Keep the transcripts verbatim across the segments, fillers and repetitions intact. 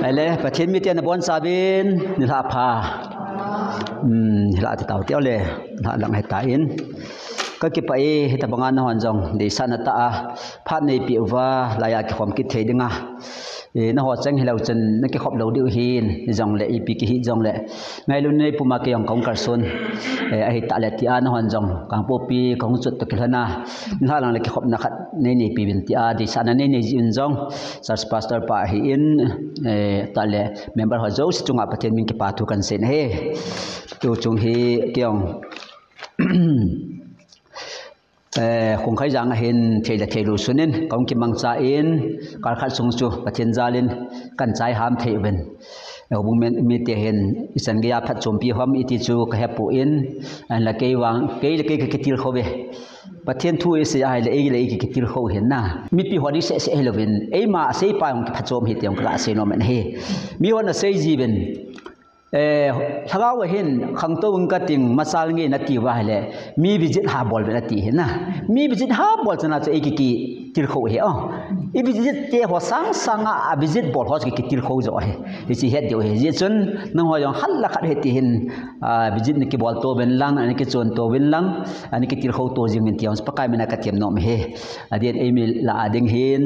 Ahile, Pathen mite nabonchauvin, nilhah pha. Hmm, nilhah ti tau teu le, nilhah lang ahitan. Kakipah e, hitobanga nahon jong, deisahna tah a, phat neipeh uva, laiya kikhom kit thei dinga. E, nangho cheng hilou chun, nakikhop lou diu ahin, hijongle, ipi kihi jongle. Ngailutna neipuma kei jong kahung kalson. E, ahitah le tia nahon jong, Kangpokpi, kahung chot toh kilhona. Nilhah lang le kikhopna khat, neineipeuvin tia, deisahna neinei jeh un jong. Church pastor pa ahin, e, tah le member ho jouse chunga Pathen min kipa thu kahin sei ahi. Tu chung hi kei jong, e, Khongkhaijang ahin thei le theilou sun in, kahung kimangchan, kal khat sung chu Pathen jal in kahin chai ham thei uvin. E, houbung mi, mite hin ichan geiya phatchompi ham iti chu kahepon, ahinla kei vang, kei le kei kakitilkhou ve. Pathen thu isei ahile, ei le ei kikitilkhou ahin na. Mipi ho ding seh seh hilouvin, eima aseipa jong kiphatchom ahi ti jong kaga sei nom in ahi. Mihon asei jiuvin, e, lhagao ahin, khangtou in kating, machal nge nati uva ahile, mi visit ha bol uvin ati ahi na. Mi visit ha bol chana chu ei kikitilkhou ahi, o. I visit te ho sang sanga, a visit bol ho chu kikitilkhou jo ahi. Hiche het diu ahi. Hijeh chun, nangho jong khat le khat hiti hin, a, visit nakibol touvin lang, nakichon touvin lang, nakitilkhou to jing uvin ti jong Pakai mina katem nom ahi. Adeh in eimi lah a ding hin,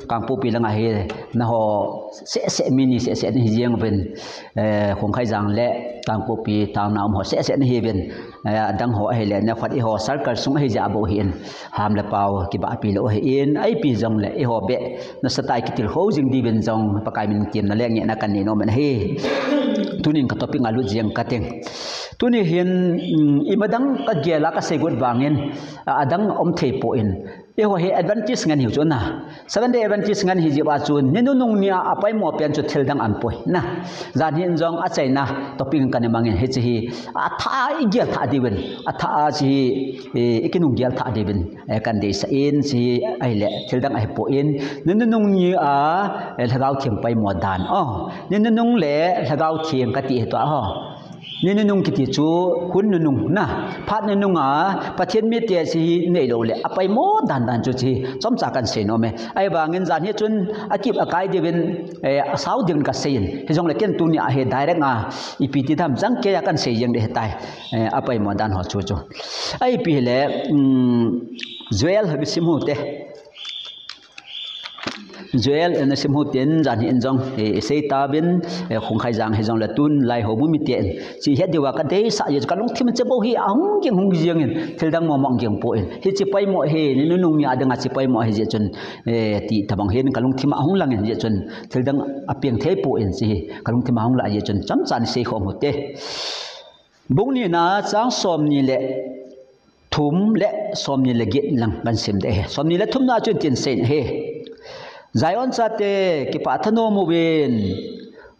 Kangpokpi langa hi, nangho seh seh mi ni seh seh nahi jeng uvin, e, Khongkhaijang le Kangpokpi town a um ho seh seh nahiuvin, e, adang ho ahile, neokhat eiho circle sung ahi jeh a bou hin, ham le pao kibahpi lou ahin, ipi jongle eiho beh nasatah a kitilkhou jing diuvin jong, Pakai min temna le ngehna kahin nei nom in ahi. Tunin ka topic a lut jeng kating. Tuni hin, um, imadang kagel a kasei got vangin, a, adang um thei poi. Eiho hi Adventist ngen hiu chu na. Seventh Day Adventist ngen hi jeh uva chun, ni nunung nia apoimo pen chu thildang aumpoi na. Janhi in jong achaina topic in kana mangin hiche hi athah a igel thah diuvin, athah a hiche hi, e, ikinung gel thah diuvin, e, kahin deisah in hiche hi ahile thildang ahipoi. Ni nunung nia, e, Lhagao Theng poimo dan. O, ni nunung le Lhagao Theng kati hi tua ho. Ni nunung kiti chu hun nunung na, phat nunung a, Pathen mite hiche hi neilou le, apoimo dan dan chu hiche hi, chomcha kahin sei nom e. Ahivangin janhi chun, akip akai diuvin, e, asao diuvin kasei in. Hijongle ken tunia hi direct a, ipi ti dam jang keiya kahin sei jeng ding ahitai. E, apoimo dan ho chu chu. Ipi hile, um, Joel hi sim u hite. Joel, e, nasim u hite, janhi in jong, e, isei tauvin, e, Khongkhaijang hijongle tun lai houbung mite in. Hiche het diuva kadeisah jeh chu kalungthim a hiche bou hi ahung ging hung jeng in, thildang momo ging poi. Hiche poimo hi, ni nunung nia dinga hiche poimo ahi jeh chun, e, ti tobang hin kalungthim a ahung lang in jeh chun, thildang apeng thei poi hiche hi, kalungthim a ahung lah jeh chun, chomcha in sei khom u hite. Bung nina chang somni le thum le somni le get lang kahin sim ding ahi. Somni le thumna chun hitin asei in ahi. Zion chate kipah thanom uvin.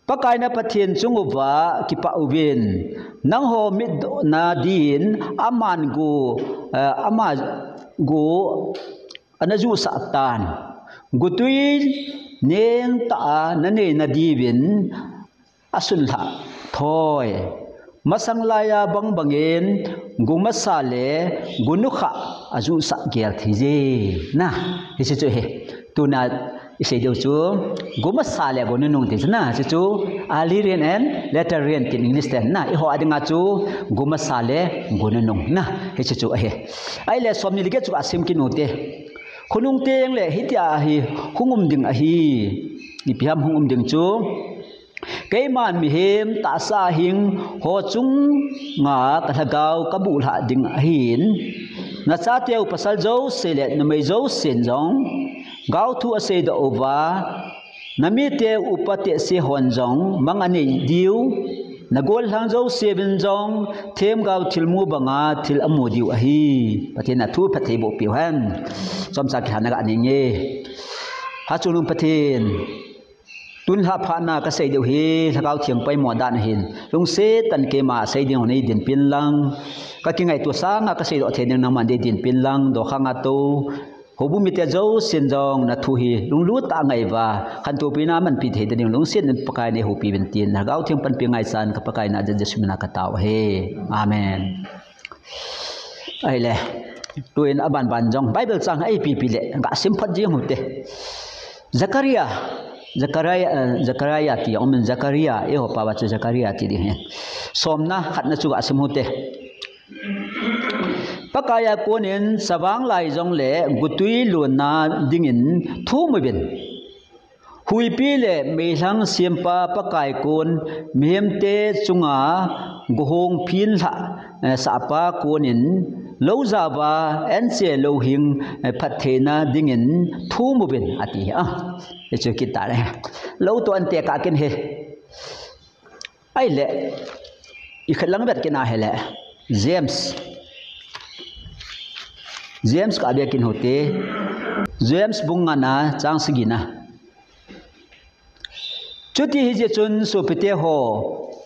Pakai na Pathen chung uva kipah uvin. Nangho mitdohna din aman gu, eh, ama gu ana jusah tan. Gutui nengtah a nanei nadiuvin asunlhah thoi. Masang laiya bang bangin, gu masa le gu nukha ajusah gel thei je. Na, hiche chu ahi. Tuna isei diu chu, gu masa le gu nunung ti chu na, hiche chu early rain and latter rain ti English ten na, eiho a dinga chu, gu masa le gu nunung na, hiche chu ahi. Ahile somni le get chu asim kit u hite. Khonung teng le hitia hi hung um ding ahi. Ipi ham hung um ding chu. Keiman mihem tahsa hing ho chunga ka lhagao kabuhlhah ding ahin, nachateu pasal jouse le numei jousen jong gaothu aseidoh uva, namite upa tehse hon jong mang anei diu, nagollhang jouse uvin jong themgao thilmu banga thil amu diu ahi. Pathen in athu phatthei boh peh u hen. Chomcha kihana ga nei nge. Hachungnung Pathen. Tun lhah phatna kasei diu hi, Lhagao Theng poimo dan ahin. Lungset tah in keima sei ding ho nei dinpin lang. Kakingaito sanga kaseidoh thei ding nangman nei dinpin lang. Dokhanga tou. Houbung mite jousen jong nathu hi lunglut tah a ngai uva. Khantoupina manpi thei ding lungset in Pakai nei houpi uvin tin. Lhagao Theng panpi ngaichan ka Pakai na Jesu mina katao ahi. Amen. Ahile, tuin aban ban jong, Bible chang a ipi ipi le, ga sim phot jing u hite. Zechariah, Zechariah, eh, Zechariah ti a um in, Zechariah, eiho pao a chu Zechariah ti ding ahi. Somna, khatna chu ga sim u hite. Pakaiya konin chavang lai jongle gotwi lonna dingin thum uvin. Huipi le meilhang sempa Pakai kon mihemte chunga gohong phin lha, eh, sahpa konin lou jao a anche louhing, eh, phattheina dingin thum uvin ati. Ah, hichu kit tare. Lou toh an tekah kit ahi. Ahile, ikhat lang vet kit na ahile, James. James kavet kit u hite. James bung ngana chang sagi na. Chuti ahijeh chun sopite ho,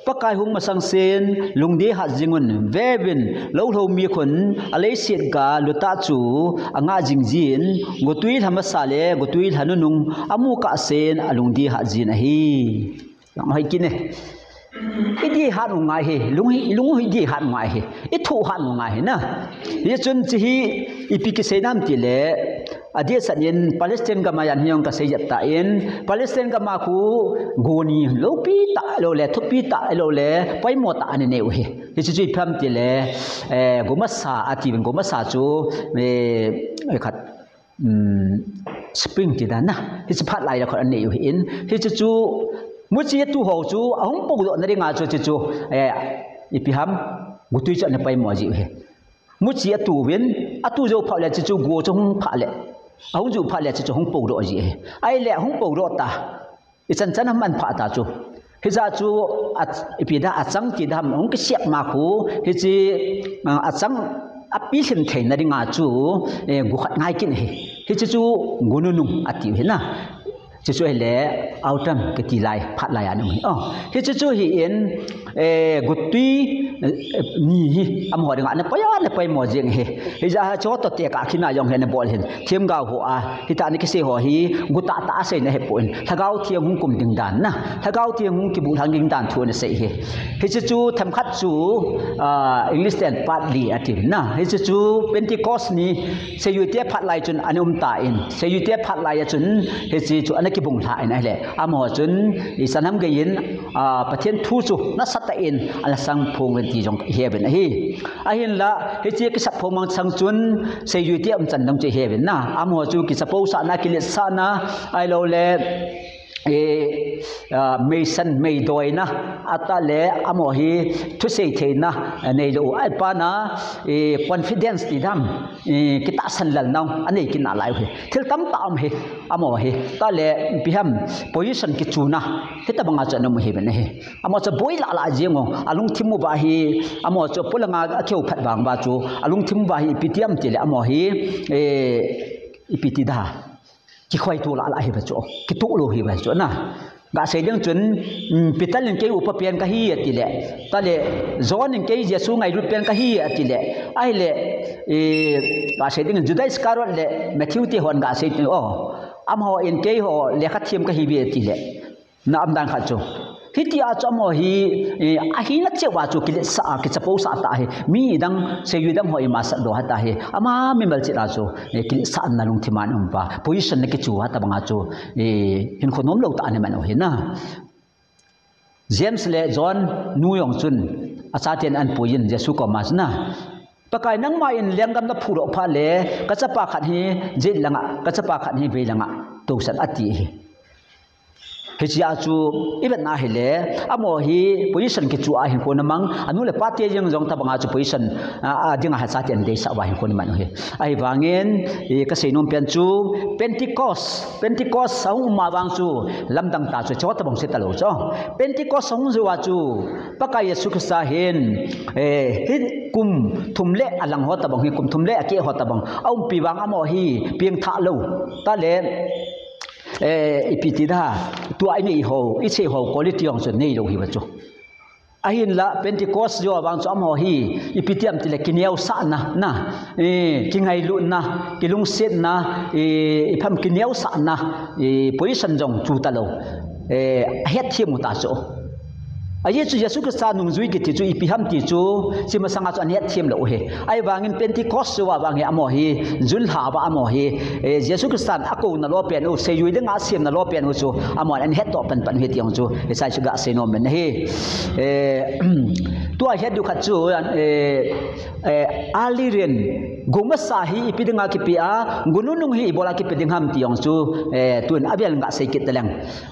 Pakai hung masang sen lungdei hat jing un, veuvin, lou lhou mi khun aleiset ga lutah chu angah jing jin, gotwi lha masa le gotwi lha nunung amu kah sen alungdei hat jin ahi. Jong hoi kine. Idei hat u ngai ahi, lung hi, lung hi dei hat u ngai ahi. Ithoh hat u ngai ahi na. Hichun hiche hi ipi kisei nam tile, adeh sah in Palestine gam a jong kasei jep tan, Palestine gam a khu goni loupi tah lou le, thupi tah lou le, poimo tah ana nei u ahi. Hichu chu ipi ham tile, eh, gomasa ati uvin, gomasa chu, eh, khat um, spring ti dan na. Hiche phat lai a khat anei u ahin. Hiche chu, muchi atu ho chu, ahung podoh na dinga chu, hiche chu, eh, ipi ham, gotwi chu ana poimo ji u ahi. Muchi atu uvin, atu jou phat le hiche chu go chu hung phah le. Ahung ju phat le hiche chu hung podoh ji u ahi. Ahile hung podoh ta. Ichan chan ham an phah ta chu. Hijeh chu a, ipi da achang ti da ham hung kisep ma khu, hiche, a, achang api lhin theina dinga chu, eh, go khat ngai kit ahi. Hiche chu go nunung ati u ahi na. Hiche chu ahile autumn kiti lai, phat lai a um ahi. Oh, hiche chu hi in, eh, gotwi, eh, ni hi amaho dinga ana poi a, ana poimo jing ahi. Hijeh a chu toh tekah kit na jong hi ana bol ahin. Themgao ho a, hitia ana kisei ho hi, go tah tah a sei ana hi pon. Lhagao Theng hung kum ding dan na. Lhagao Theng hung kibuhlhang ding dan thu ana sei ahi. Hiche chu themkhat chu, ah, English ten partly ati na. Hiche chu Pentecost ni, seijui te phat lai chun ana um tan. Seijui te phat lai a chun, hiche chu ana kibung lha in ahile. Amaho chun, ichan ham gei in, ah, Pathen thu chu nasatah in ana sap phong uvin ti jong ihe uvin ahi. Ahinla, hiche kisap phong masang chun, seijui te umchan dang chu ihe uvin na. Amaho chu kichapousahna, kiletsahna, ahilou le, eh, ah, meisan, meidoina, atah le, amaho hi thusei theina, eh, neilou, ahi pana, eh, confidence ti dam, eh, kitahsan lelna, anei kit nalai u ahi. Thil tamtah um ahi, amaho hi. Tah le, ipi ham, position kichuna, hitabanga chu ana um ahi uvin ahi. Amaho chu boi lah lah jing u, alungthim uva hi, amaho chu polanga akihou phat vang uva chu, alungthim uva hi ipi ti ham tile, amaho hi, eh, ipi ti da, kikhoito lah lah ahi uva chu, kitoh lou ahi uva chu na. Ga sei ding chun, um, Peter in kei upa pen kahi ati le, tah le John in kei Jesu ngailut pen kahi ati le, ahile, eh, ga sei ding Judas Iscariot le Matthew te hon ga sei ding, oh, amaho in keiho lekha them kahi uve ati le. Na um dan khat chu. Hitia chu amaho hi, eh, ahina cheh uva chu kiletsah a, kichapousah tah ahi. Mi dang, seijui dang ho ima sat doh tah ahi. Ama mimal cheh a chu, eh, kiletsahna lungthim a um uva. Position na kichu a tabanga chu, eh, hinkho nomlou tah ana man u ahi na. James le John nu jong chun, achaten ana puiyin Jesu koma chu na. Pakai nangma in lenggam naphudoh phat le, kachapa khat hi jet langa, kachapa khat hi vei langa, tousan ati ahi. Hichea chu, ivet na ahile, amaho hi position kichu a hinkho ana mang, anu le pate jeng jong tabanga chu position, a, a dinga achaten deisah uva hinkho ana man u ahi. Ahivangin, i kasei nom pen chu, Pentecost, Pentecost ahung um a vang chu, lamdang tah chu, chutabang se talou chu. Pentecost ahung jou a chu, Pakai Jesu Christa hin, eh, hi kum thum le alang ho tabang hi, kum thum le akeh ho tabang, aumpi vang amaho hi, pengthah lou, tah le, eh, ipi ti da, tua inei ho, isei ho, quality jong chu neilou ahi uva chu. Ahinla, Pentecost jou a vang chu amaho hi, ipi ti ham tile kineosahna, na, eh, kingailutna, kilungsetna, eh, ipi ham kineosahna, eh, position jong chu talou, eh, ahetthem u ta chu. Ajeh chu Jesu Christa nungjui kiti chu ipi ham ti chu, hiche masanga chu ahin hetthem lou u ahi. Ahivangin Pentecost jouva vang hi amaho hi, June lha uva amaho hi, eh, Jesu Christan akouna lou pen u, seijui dinga asemna lou pen u chu, amahon ahin hettoh panpan u ahi ti jong chu, hiche chu gasei nom in ahi. Eh, tua het diu khat chu, eh, eh, early rain, go masa hi ipi dinga kipe a, go nunung hi ibola kipe ding ham ti jong chu, eh, tun avel gasei kit taleng.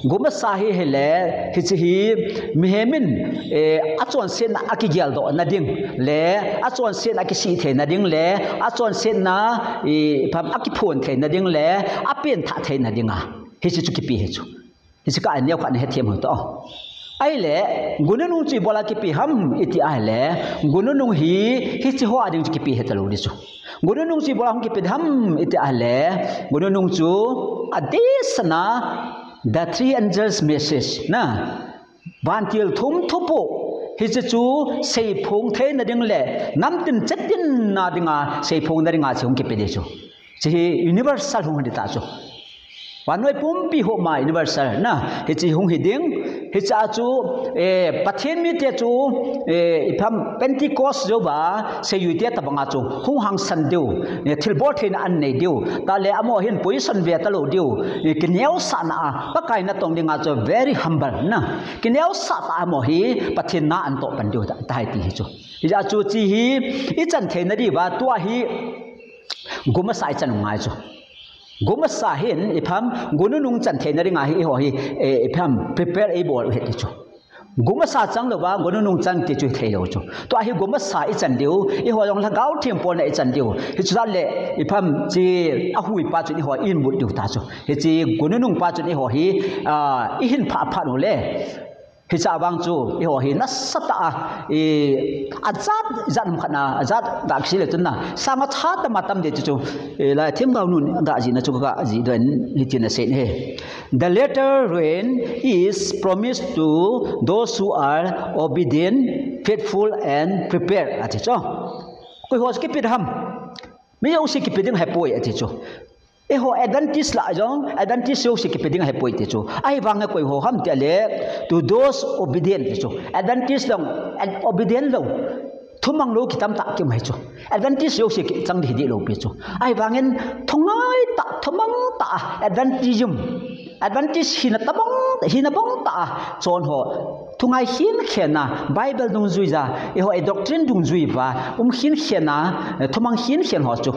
Go masa hi ahile, hiche hi, mihem in, eh, achonsetna akigeldoh na ding, le, achonsetna akisih theina ding, le, achonsetna, eh, ipi ham akiphon theina ding, le, apenthah theina dinga. Hiche chu kipe ahi chu. Hiche kah a neokhat nahin hetthem u hite. Ahile, go nunung chu ibola kipe ham iti ahile, go nunung hi, hiche ho a ding chu kipe hita lou ding chu. Go nunung chu ibola hung kipe ham iti ahile, go nunung chu adeh sena, the three angels message na. Vantil thum thupoh, hiche chu seiphong theina ding le, namtin chetin na dinga, seiphong na dinga chu hung kipe ding chu. Hiche hi universal hung hi ding ta chu. Vannoi pumpi ho ma universal na, hiche hung hi ding, hiche a chu, eh, Pathen mite chu, eh, ipi ham Pentecost jouva, seijui te tobanga chu, hung hangsan diu, eh, thilbol theina ahin nei diu, tah le amaho hin position ve talou diu, eh, kineosahna a, Pakai natong dinga chu very humble na, kineosah tah a amaho hi, Pathen na ahin toh pan diu, ta, tahai ti ahi chu. Hijeh a chu hiche hi, ichan theina diuva, tua hi, go masa ichan u ngai chu. Go masa hin, ipi ham, go nunung chan theina dinga hi, eiho hi, eh, ipi ham, prepare eibol u ahi ti chu. Go masa chang louva, go nunung chang ti chu hithei lou chu. Tua hi go masa ichan diu, eiho jong Lhagao Theng bolna ichan diu. Hichu jat le, ipi ham, hiche ahuipa chun eiho inbut diu ta chu. Hiche go nunung pa chun eiho hi, ah, ihin phah phat u le. Hiche a vang chu, eiho hi nasatah a, eh, ajat, jat ham khat na, ajat ga kisei le chun na, sanga cha tam a tam ding ti chu, eh, lai themgao nun gajihna chu kagajih doh in, hitin asei in ahi. The latter rain is promised to those who are obedient, faithful and prepared, ati chu. Koi ho chu kipe ham. Mi jouse kipe ding ahipoi ati chu. Eiho Adventist lah jong, Adventist jouse kipe ding ahipoi ti chu. Ahivang koi ho ham ti le, to those obedient ti chu. Adventist jong, ad-, obedient lou. Thumang lou kitam tah kimu ahi chu. Adventist jouse kichang ding hi dih lou pi chu. Ahivangin thungai tah, thumang tah, Adventism. Adventist hina tabang, hina bang tah a, chon ho. Thungai khenkhen a, Bible dungjui a, eiho, eh, doctrine dungjui uva, um khenkhen a, eh, thumang khenkhen ho chu.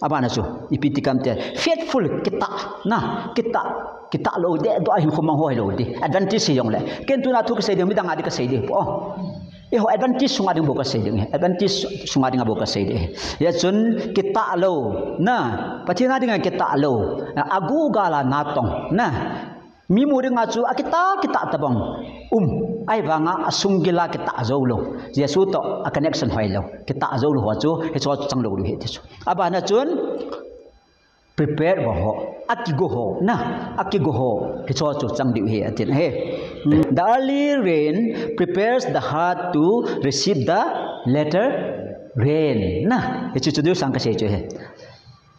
Abana chu, ipi ti ham ti le, faithful kitah, na, kitah, kitah lou deh, doh a hinkho mang ho hilou ding. Adventist hijongle. Ken tuna thu kasei ding, midang a ding kasei ding poi. Eiho Adventist sunga ding bou kasei ding ahi. Adventist sunga dinga bou kasei ding ahi. Hijeh chun kitah lou, na, Pathen a dinga kitah lou, aguh gal a natong, na. Mi mu dinga chu akitah, kitah tabang um. Ahivanga asunggil a kitah jou lou. Jesu toh a connection hoilou. Kitah jou lou ho chu, hiche ho chu chang lou ding ahi ti chu. Abana chun, prepare uva ho, akigo ho, na, akigo ho, hiche ho chu chang ding ahi, atin ahi. The early rain prepares the heart to receive the latter rain, na, hiche chu ding sang kasei chu ahi.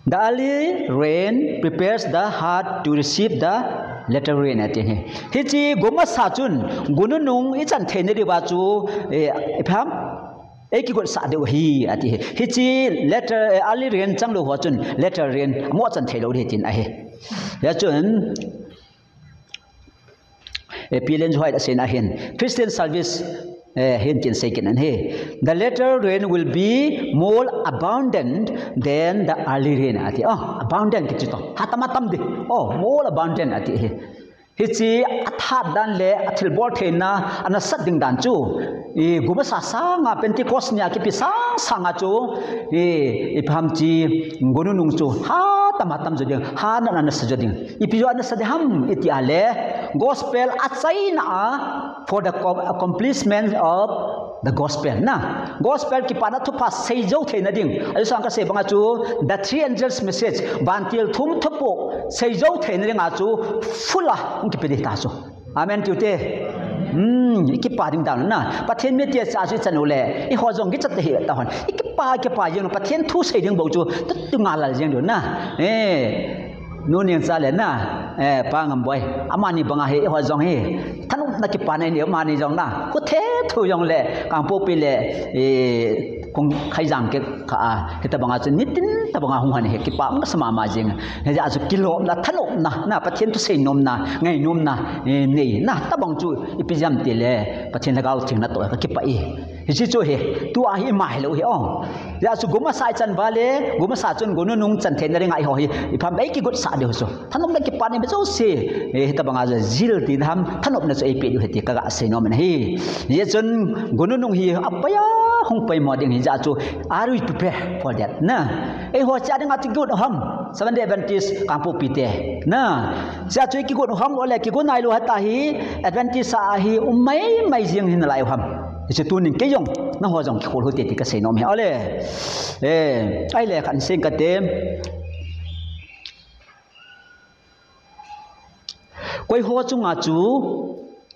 The early rain prepares the heart to receive the latter rain, ati ahi. Hiche go masa chun, go nunung ichan theina diuva chu, eh, ipi ham? Eikigotsah diu ahi, ati ahi. Hiche latter, eh, early rain chang lou ho chun, latter rain, amoh chan thei lou ding ahi tin ahi. Hijeh chun, eh, P. Ellen White aseina hin, Christian service, eh, hitin sei kit in ahi. The latter rain will be more abundant than the early rain, ati. Oh, abundant kiti chu. Hatam hatam ding. Oh, more abundant, ati ahi. Hiche athat dan le athilbol theina, anasat ding dan chu. I, go masa sanga Pentecost nia kipe sang sanga chu. I, ipi ham ti, go nunung chu. Hatam hatam jo ding, hanat nasa jo ding. Ipi jeh a nasa ding ham iti le. Gospel achaina a for the co-, accomplishment of the gospel na. Gospel kipana thupha seijou theina ding. Ajeh chu kasei banga chu the three angels message, vantil thum thupoh seijou theina dinga chu full a hung kipe ding ta chu. Amen tiu te. Hmm, ikipa ding dan na. Pathen mite cha chu ichan u le. Eiho jong kichat te hi ta hon. Ikipa, ikipa jeng, Pathen thu sei ding bou chu. Tut tu ngal lal jeng diu na. Eh. Nu Nengcha le na, eh, Pa Ngamboi. Amani banga hi, eiho jong hi. Thanop na kipa nei ni mani jong na. Khu the thu jong le, Kangpokpi le, eh, Kongkhai jang ke kha a, hitabanga chu nitin tabanga hung han hi kipa um kasa mama jing. Hijeh a chu kilomna, thanopna, na Pathen thusei nomna, ngai nomna, eh, nei na tabang chu ipi jam ti le, Pathen Lhagao Theng natoh ka kipa e. Hiche chu hi, tua hi ima hilou hi o. Hijeh a chu gumasa ichan uva le, gumasa chun gonunung chan theina dinga eiho hi, ipham ei kigutsah diu chu. Thanopna kipa nei be jouse, eh, hitabanga chu zeal ti ham, thanopna chu eipeh diu ahi ti kaga sei nom in ahi. Hijeh chun gonunung hi apai a hung poimo ding hijeh a chu, are we prepared for that? Na, eiho chea dinga chu kigot u ham, Seventh Day Adventist Kangpokpi te. Na, chea chu kigot u ham, ole kigot nailou hita hi, Adventist a hi um maimai jing hi nalai u ham. Hiche tunin kei jong, nangho jong kikhol u hite ti kasei nom e. Ole, eh, ahile khat seng kate. Koiho chunga chu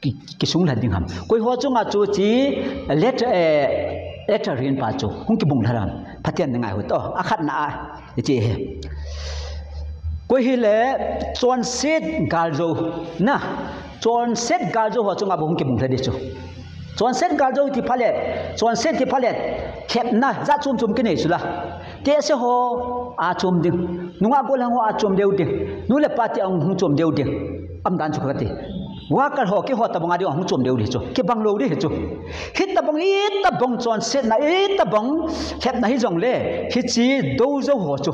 ki, kisunglha ding ham. Koiho chunga chu hiche letter, eh, letter hin pa chu hung kibunglha ham. Pathen na ngai u hite. Akhatna a, hiche hi. Koi hile chonset galjou. Na, chonset galjou ho chunga bou hung kibunglha ding chu. Chonset galjou ti phalet, chonset ti phalet, lhepna jat chom chom kinei chu la. Tehse ho achom ding. Nungah gollhang ho achom deu ding. Nu le pa te ahung chom deu ding. Umdan chu kati. Worker ho keiho tabanga ding ahung chom deu ding chu. Kibang lou ding chu. Hitabang, hitabang chonsetna, hitabang lhepna hijongle, hiche doujou ho chu.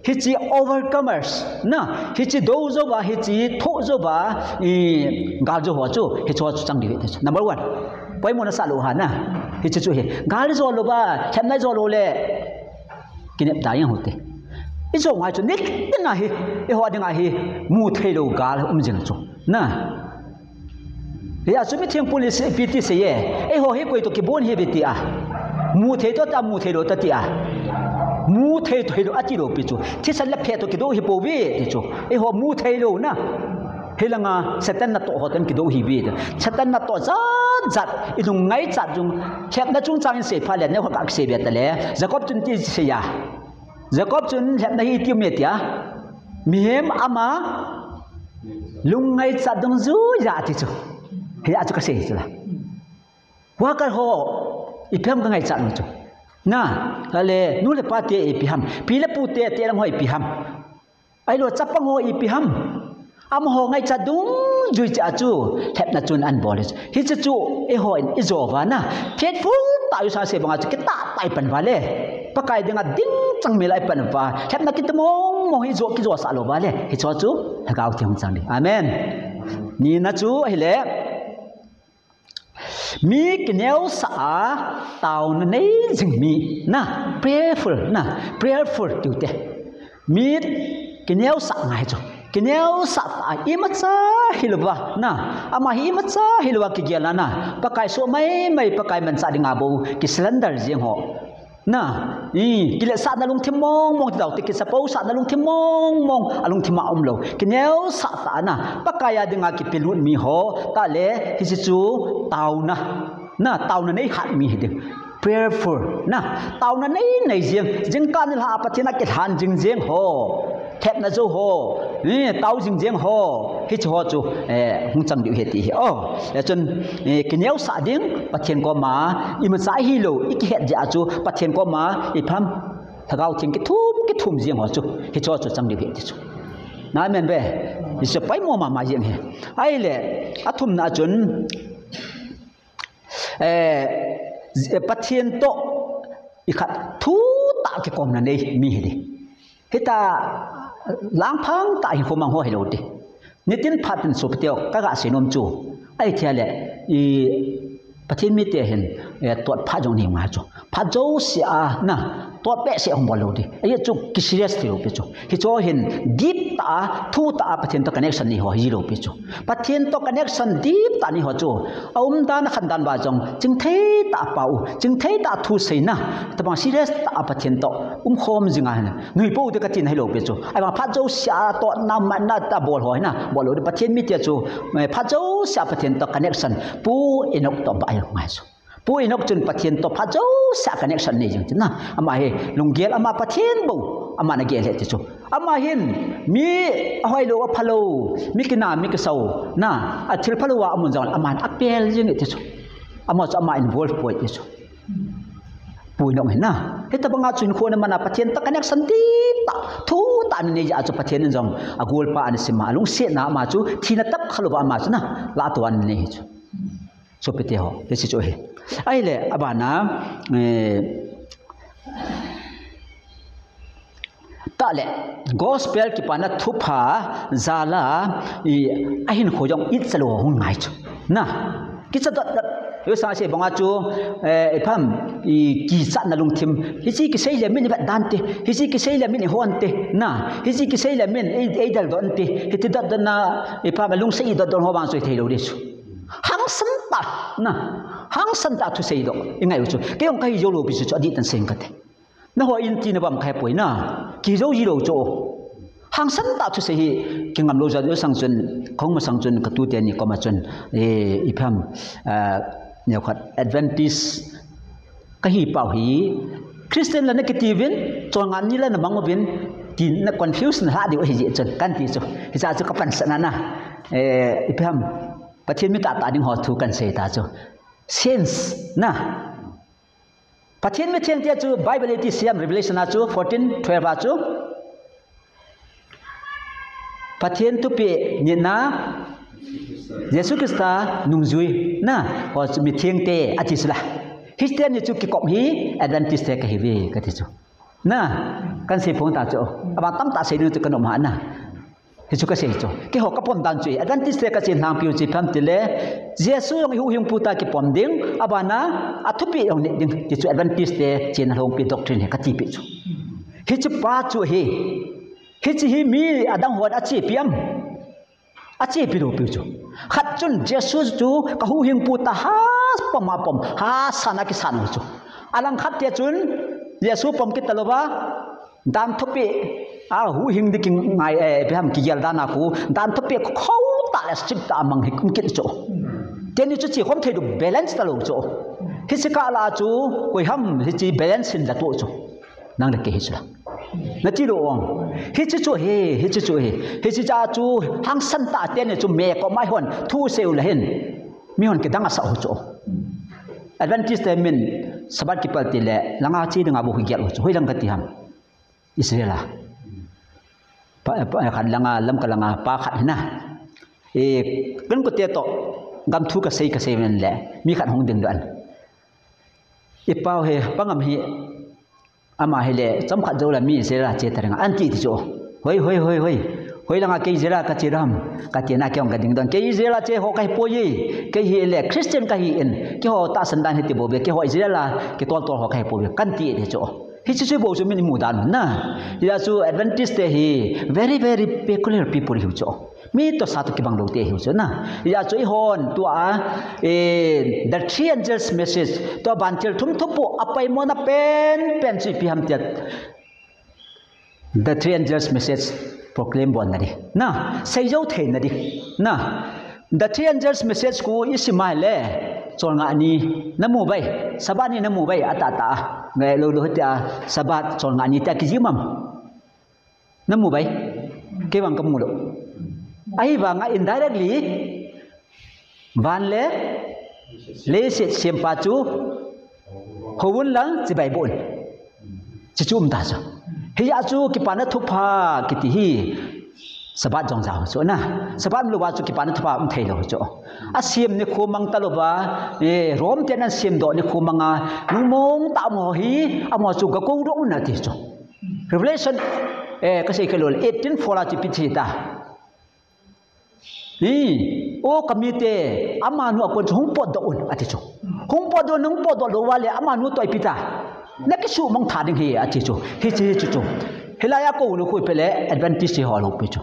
Hiche overcomers, na, hiche doujou va, hiche thohjou va, i, galjou ho chu, hiche ho chu chang ding ahi ti chu. Number one. Poimo nasah lou ham na. Hiche chu hi. Gal ijo lou va, lhepna ijo lou le. Kinep da jeng u hite. Ijo ngai chu, nitin a hi, eiho dinga hi, mu thei lou gal um jing chu. Na. Hijeh a chu mitheng pun le ipi ti sei e. Eiho hi koi toh kibon ihiuve ti a. Mu thei toh ta, mu thei lou ta ti a. Mu thei toh hilou ati lou pi chu. Thisan le phe toh kidoh hi pouve ti chu. Eiho mu thei lou na. Hilanga Satan natoh ho toh kidoh ihiuve ti. Satan natoh jat jat, ilung ngaichat jong. Lhepna chungchang in sei phalet, neo khat kasei be tale. Jacob chun ti sei a. Jacob chun lhepna hi iti um e ti a. Mihem ama lung ngaichat dungjuiya ti chu. Hijeh a chu kasei chu la. Worker ho, ipi ham kangaichat u chu. Na, ale, nu le pa te ipi ham. Pi le pu te, te lang ho ipi ham. Ahilou chapang ho ipi ham. Amaho ngaichat dungjui cheh a chu, lhepna chun ahin bol e chu. Hiche chu, eiho in ijo uva na. Faithful tah u sa sei banga chu, kitah tah ipan uva le. Pakai dinga ding chang mil a ipan uva. Lhepna kiti mong mong hi jo, kijo sah lou uva le. Hiche chu, Lhagao Theng hung chang ding. Amen. Nina chu, ahile. Mi kineosah a, taona nei jing mi, na, prayerful, na, prayerful tiu te. Mi kineosah ngai chu. Kineosah tah a, imacha hilouva, na, ama hi imacha hilouva kigel a, na, Pakai soh maimai, Pakai manchah dinga bou, ki surrender jeng ho. Na, i, kiletsahna lungthim mong mong ti dau te, kisapousahna lungthim mong mong, alungthim a umlou. Kineosah tah a na, Pakai a dinga kipelut mi ho, tah le, hiche chu taona. Na, taona nei hat mi hi ding. Prayerful. Na, taona nei nei jeng, jingkah nilhah a Pathen a kilhan jing jeng ho. Lhepna jou ho, eh, tao jing jeng ho, hiche ho chu, eh, hung chang diu ahi ti ahi. Oh, eh, chun, eh, kineosah ding, Pathen koma, imacha ahilou, ikihet jeh a chu, Pathen koma, ipi ham, Lhagao Theng kithum, kithum jeng ho chu, hiche ho chu chang diu ahi ti chu. Na amen ve, hiche poimo mama jeng ahi. Ahile, athumna chun, eh, Pathen toh, ikhat thutah kikomna nei mi ahi ding. Hita langphang tah hinkho mang ho hilou te. Nitin phat in sopite ho, kaga seinom chu. Ahithei le, i, Pathen mite hin, eh, tot phat jong nei ngai chu. Phat jouse a, na, tot behseh hung bol lou ding. Ajeh chu ki serious thei lou pi chu. Hiche ho hin deep tah a, thutah a Pathen toh connection nei ho hilou pi chu. Pathen toh connection deep tah nei ho chu. Aumdan akhandan uva jong, chingthei tah a pao u, chingthei tah a thu seina, tabang serious tah a Pathen toh, umkhom jinga hin, nuipou te kati na hilou pi chu. Ahivang phat jouse a totna, matna tah bol ho hina, bol lou ding Pathen mite chu, eh, phat jouse a Pathen toh connection, Pu Enok toh bah a ngai chu. Pu Enoch chun Pathen toh phat jousea connection nei jing chu na. Ama hi lunggel ama Pathen bou, ama ana gel e ti chu. Ama hin mi ahoilou, aphalou, mi kina, mi kisau, na, athil phalou a amun jong aman apel jing e ti chu. Ama chu ama involve poi ti chu. Pu Enoch hin na. Hitabanga chu hinkho ana man a Pathen toh connection tita, thutah ana nei jeh a chu Pathen in jong agolpa ana sim a, alungsetna ama chu thina tah khalouva ama chu na, lahtoh ana nei hi chu. Sopite ho, hiche chu hi. Ahile, abana, eh, tah le, gospel kipana thupha jal a, i, ahinkho jong icha lou hung ngai chu. Na, kicha dot dot. Hiche banga chu, eh, ipi ham, i, kichatna lungthim. Hiche kisei le min i vet dan te. Hiche kisei le min i hon te. Na, hiche kisei le min i, i del don te. Hiti dot dot na, ipi ham, lungset i dot don ho vang chu i thei lou di chu. Hangsan tah, na. Hangsan tah thusei doh. I ngai u chu. Kei jong kahi jou lou pi chu chu adih tan seng kate. Nangho in tina bang kahe poi na. Kijou ji lou chu. Hangsan tah thusei hi. Kingam lou jat lou sang chun. Kahung masang chun. Katute ni koma chun. E, ipi ham. Ah, neokhat Adventist. Kahi pau hi. Christian la na kiti uvin. Cholngah ni la na mang uvin. Ti na confuse na lha diu ahi jeh chun. Kan ti chu. Hiche chu kapansatna na. E, ipi ham. Pathen mi tahtah ding ho thu kan sei ta chu. Saints, na. Pathen mi thengte chu Bible iti siam Revelation a chu fourteen twelve a chu. Pathen thupeh nitna Jesu Christa nungjui, na. Ho chu mi thengte ati chu la. Hiti ni chu kikop hi Adventist te kahi uve kati chu. Na, kan sei phong ta chu. Abang tamtah sei ding chu kan um ha na. Hichu kasei chu. Keiho kapom dan chu. Adventist te kachen lhangpiu chu ipi ham tile. Jesu jong i huhhingpu tah kipom ding. Abana, athupeh jong nit ding. Ti chu Adventist te chenna lhongpi doctrine hi kati pi chu. Hiche pa chu hi. Hiche hi mi adang hon achepi am. Achepi lou piu chu. Khat chun Jesu chu kahuhhingpu tah ha pom a pom. Hasan a kisan u chu. Alangkhat te chun Jesu pom kit talouva. Dan thupeh, a, huhhing ding kingai, eh, ipi ham kigel dan a khu, dan thupeh khou tah le strict tah a mang hi um kit chu. Teni chu chekhom thei lou balance talou chu. Hiche kah la chu, koi ham hiche balance hin la tu chu. Nang le kei hi chu la. Nati lou ong. Hiche chu hi, hiche chu hi. Hiche cha chu hangsan tah teni chu me ko mai hon, thusei u la hin. Mi hon kidang asah u chu. Adventist te min Sabbath kipal ti le, langa che dinga bou hi gel u chu. Hoilang kati ham. Israel a. Pa, pa, khat langa, Lamka langa, pa khat hi na. E, kan kote toh, gam thu kasei, kasei ven le, mi khat hung ding doh in. I pau hi, pa ngam hi, ama hi le, chomkhat jou la mi Israel a che ta ding a, anti ti chu. Hoi, hoi, hoi, hoi. Hoilanga kei Israel a kache dam, kati na kei hung kading doh in. Kei Israel a che ho kahi poi, kei hi le, Christian kahi in, keiho tahsan dan hiti bou ve, keiho Israel a, kitol tol ho kahi poi, kan ti ti chu. Hiche chu bou chu min imu dan u na. Hijeh chu Adventist te hi very, very peculiar people hiu chu. Mi toh sa toh kibang lou te hiu chu na. Hijeh chu eihon tua, eh, the three angels message tua ban thil thum thupu apaimona penpen chu ipi ham tia. The three angels message proclaim bolna di. Na, seijou theina di. Na, the three angels message khu isim a le, cholngah ni namu uvem, Sabbath ni namu uvem, atah tah a. Ngai lou lou tia, Sabbath cholngah ni tia kijih um am. Namu uvem. Kei vang kamu lou. Ahivanga indirectly, van le leiset sempa chu houvun lang chibai boh un. Chuchu um ta chu. Hijeh chu kipana thupha kiti hi Sabbath jong jao chu na. Sabbath um louva chu kipana thupha um thei lou chu. Asem nikho mang talouva, eh, Rome ten asem doh nikho manga, lungmong tah mo hi, amo chu gakou doh un ati chu. Revelation, eh, kasei khalou le, eighteen four a chu ipi ti ta. Hi, o kamite, amanu a kon chu hung potdoh un, ati chu. Hung potdoh un, hung potdoh louva le, amanu toh ipi ta. Nakisuhmang tha ding ahi, ati chu. Hiche, hiche chu. Hilai a kou nu khu ipi le, Adventist ho lou pi chu.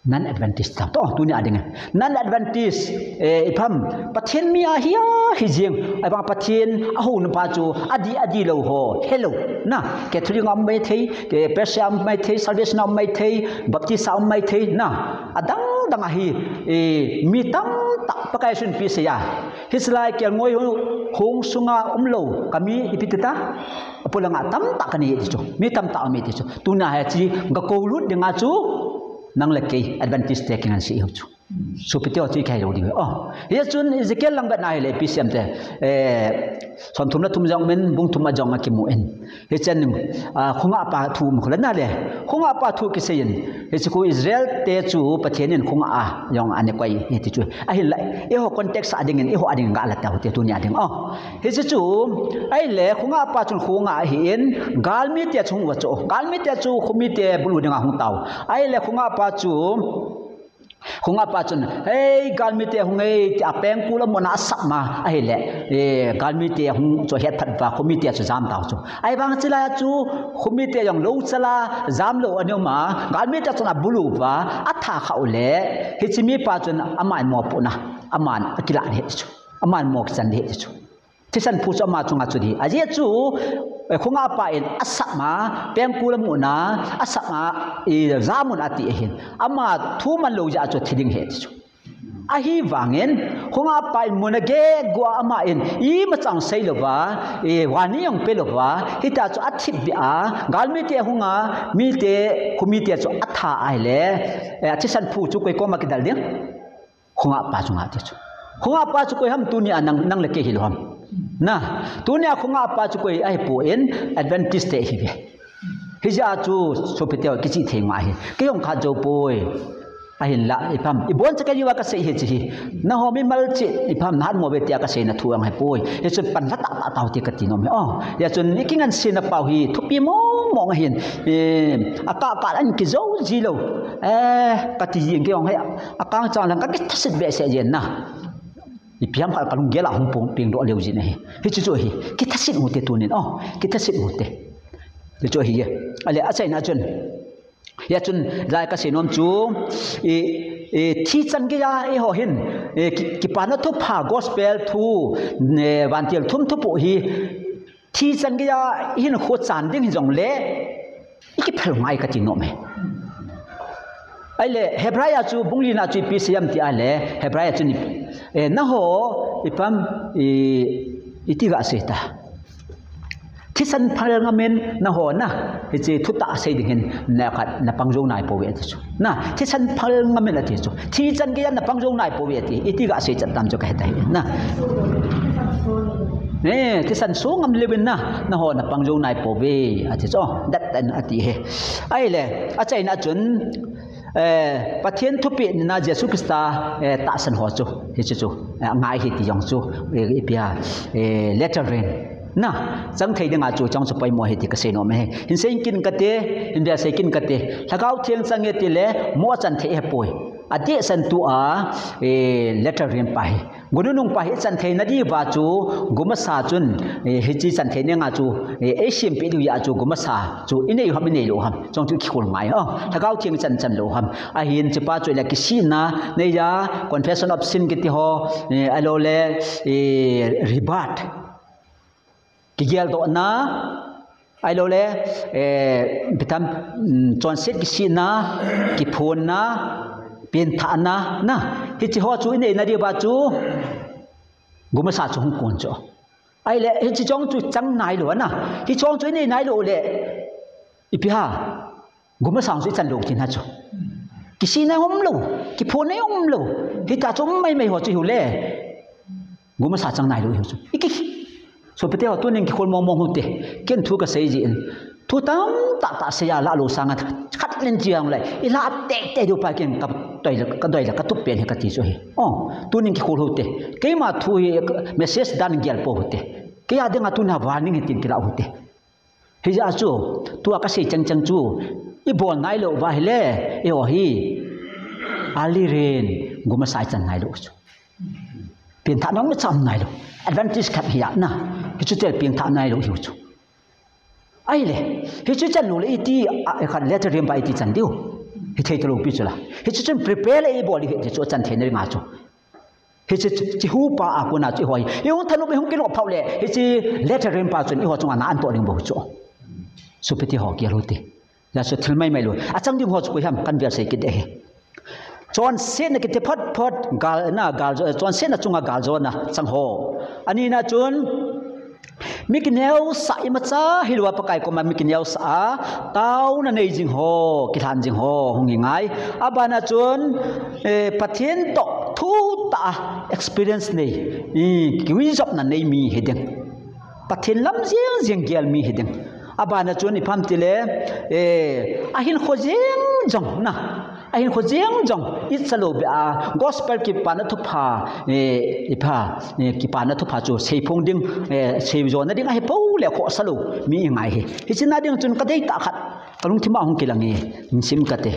Non-Adventist ta. Toh, tuni a ding. Non-Adventist, eh, ipi ham, Pathen mi ahi a, hi jing. Ahivang Pathen, ahung pa chu, adih, adih lou ho, helou. Na, Catholic a um mai thei, eh, Presbyterian a um mai thei, Salvation a um mai thei, Baptist a um mai thei, na. Adang dang ahi, eh, mi tamtah Pakai Jesun ipi asei a. Hiche lai kelngoi hung sunga umlou kami ipi tita, apolanga tamtah kanei ti chu, mi tamtah um e ti chu. Tunia hiche gakou lut dinga chu nang le kei Adventist te kingansei u chu. Sopite ho, chu ikihei lou ding. Hichun Ezekiel lang vetna hile ipi asei em ti, somthum le thum jong min, bung thum a jong akimun. Hichun khongahpa thu um khu le nale, khongahpa thu kiseiyin, hiche khu Israel te chu Pathen in khongah a jong ana koi e ti chu. Ahinla eiho context a dingin, eiho a dingin gala tau hite tunia ding. Hiche chu, ahile khongahpa chun khongah ahin, galmite chu hung uva chu, galmite chu khomite bulu dinga hung tau. Ahile khongahpa chu, khongahpa chun, hei galmite hung e, tia pengkul amun a asap ma ahile, galmite hung chu ahetphat uva khomite chu ajam tau chu. Ahivang chulai a chu khomite jong louchal a jamlou ana um a, galmite chun abulu uva atha khah u le, hiche mipa chun aman mopohna, aman akilah ding ahi chu, aman mo kichan ding ahi chu. Thisan phu chu ama chunga chu ding. Ajeh chu khongahpa in asap ma, pengkul amun a asap ma, jamun ati ahin, ama thu manlou jeh a chu thi ding ahi ti chu. Ahivangin khongahpa in mun a gegu a ama in imachan seilouva, warning jong pelouva, hitia chu athipbeh a, galmite hunga, mite, khomite chu atha ahile, athisan phu chu koi koma kidal ding? Khongahpa chunga ti chu. Khongahpa chu koi ham tunia nang, nang le kei hilou ham? Tunia khongahpa chu koi ahipoi, Adventist te ihiuve. Hijeh a chu sopite ho, kichih thei ngai ahi. Kei jong khat jou poi. Ahinla ipi ham, iboncha kei jouva kasei ahi chu hi. Nangho mimal cheh ipi ham nahatmo uve tia kaseina thu jong ahipoi. Hichun panla tahtah tau hite kati nom e. Hichun ikingansena pau hi thupi mongmong ahin, akah kah in kijou jilou kati jeng kei jong hi. Akang chang lang kakithaset behseh jeng na. Ipi ham khat kalunggel a hung pengdoh leu jin ahi. Hiche chu ahi. Kithaset u hite tunin, kithaset u hite. Hichu ahi e. Ahile achaina chun, hichun lai kasei nom chu, thi chan geiya eiho hin kipana thupha, gospel thu, vantil thum thupoh hi thi chan geiya ihinkho chan ding hijongle ikiphel ngai kati nom e. Ahile Hebrai a chu bung lina chu ipi asei em ti ahile, Hebrai a chun, nangho ipi ham, iti gasei ta, thisan phal ngamin nangho na, hiche thutah sei ding hin, khat napang jou nai pouve ati chu. Thisan phal ngamin ati chu, thi chan geiya napang jou nai pouve ati, iti gasei chat tam chu kahe tai. Thisan so ngam leuvin na, nangho napang jou nai pouve ati chu, dat in ati ahi. Ahile achaina chun, Pathen thupeh nina Jesu Christa tahsan ho chu, hiche chu ngai ahi ti jong chu, ipi ham, latter rain na chang thei dinga chu, chang chu poimo ahi ti kasei nom ahi. Hinsei kit kate, hinbel sei kit kate, Lhagao Theng chang e tile mo achan thei ahipoi. Adehset tua latter rain pa hi, gu nunung pa hi ichan theina diuva chu, gumasa chun hiche chan thei nenga chu eisempeh diu jeh a chu, gumasa chu inei u ham, inei lou u ham, chang chu ikikhol ngai. Lhagao Theng ichan, chan lou u ham? Ahin hichepa chu ahile kisihna neiya, confession of sin kiti ho, ahiloule rebirth, kigeldohna, ahiloule ipi ham, chonset kisihna, kiphonna, penthahna, hiche ho chu ineina diuva chu gumasa chu hung kon chu. Ahile hiche chang chu chang nailou ana, hiche chang chu inei nailou le, ipi ham, gumasa chu ichan lou tina chu. Kisihna umlou, kiphonna umlou, hitia chu um maimai ho chu hiule, gumasa chang nailou hiu chu. Sopite ho, tunin kikhol mongmong u hite. Ken thu kasei jeh in, thu tamtah tah seiya lah lou sanga, khat len chi jongle ilah teitei diu pa ken kadei le katup pen ahi kati chu ahi. Tunin kikhol u hite. Keima thu hi message dan gel pou hite. Kei a dinga tunia warning ahi tin kilah u hite. Hijeh a chu, tua kasei chengcheng chu, ibol nailou uva ahile, eiho hi early rain, gumasa ichan nailou chu. Penthahna um icham nailou. Adventist khat hi ana, hichu tel penthah nailou hiu chu. Ahile hichu chan loule iti, khat latter rain pa iti chan diu? Hithei talou pi chu la. Hichu chun prepare le ibol ding ahi ti chu, achan theina dinga chu. Hiche, hiche hupa a kona chu eiho hi ihung thanop, ihung kinoh phah le, hiche latter rain pa chun eiho chunga na antoh ding bou chu. Sopite ho, kihil u hite. Hijeh chun thil maimai lou, achang ding ho chu koi ham, kan vetsah kit ding ahi. Chonsetna kiti phot phot, gal na, gal jo, chonsetna chunga galjona chang ho. Anina chun, mi kineosah imacha hilouva Pakai koma mi kineosah a, taona nei jing ho, kilhan jing ho, hung hi ngai. Abana chun, eh, Pathen toh thutah a experience nei, i, kiuijopna nei mi hiding. Pathen lam jeng jeng gel mi hiding. Abana chun ipi ham tile, eh, ahinkho jeng jong na. Ahinkho jeng jong, icha lou beh a, gospel kipana thupha, eh, ipi ham, eh, kipana thupha chu seiphong ding, eh, seijona ding ahi poule khohsa lou mi ingai hi. Hiche na ding chun kadeitah khat, kalungthim a hung kilang e, hin sim kate.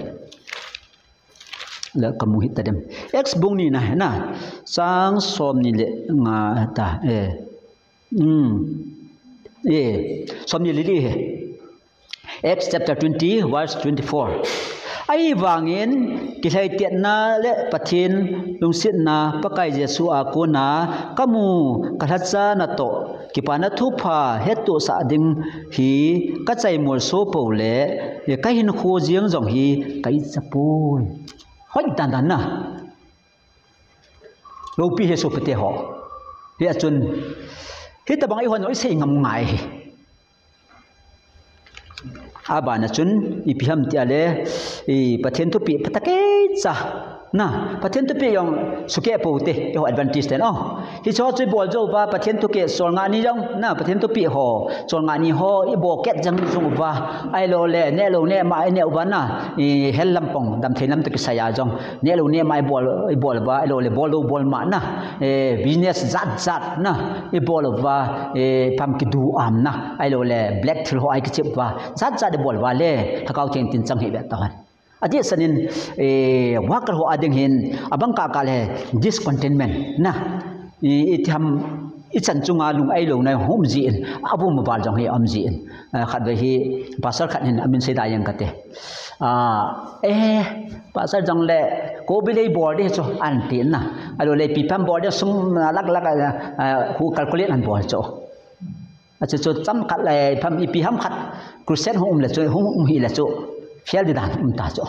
La kamu hita dem. Acts bung ni na, na. Chang som ni le nga ta, eh. Hmm. Eh, som ni le li he. Acts chapter twenty, verse twenty-four. Ahivangin, kilhaitetna le Pathen lungsetna Pakai Jesu a kona kamu kalhacha natoh kipana thupha hettohsah ding hi kachaimol so poule, kahinkho jeng jong hi kaicha poi. Hoi dan dan na. Loupi he sopite ho. Hia chun, hitobang eihon isei ngam ngai hi. Abana chun, ipi ham tile, i Pathen thupeh phatah keicha. Na, Pathen thupeh jong sukeh poute, eiho advantage ten, oh. Hiche ho chu ibol jou uva, Pathen thukeh cholngah ni jong, na, Pathen thupeh ho, cholngah ni ho, ibol keh jeng jong uva, ahiloule, nehlou nehma ineh uva na, i hell lampang, damthei lam toh kisai a jong, nehlou nehma ibol, ibol uva, ahiloule, bollou bolma na, eh, business jat jat na, ibol uva, eh, ipi ham kidu am na, ahiloule, black thil ho a ikichep uva, jat jat ibol uva le, Lhagao Theng tin chang hih ve tauhen. Adehset in, eh, worker ho a ding hin, abang kah kah le discontentment na. I, ipi ham, ichan chunga lung ailouna hung um jin, avum aval jong hi um jin. Eh, khatvei hi, pastor khat hin amin seida jeng kate. Ah, eh, pastor jong le, kobi lei bol ding chu, anti na. Ahiloule ipi ham bol ding sum, ah, lakh lakh, ah, hu calculate anbol chu. Achu chu chomkhat le, ipi ham, ipi ham khat, crusade hung um le chu, hung um hile chu, fail ding dan um ta chu.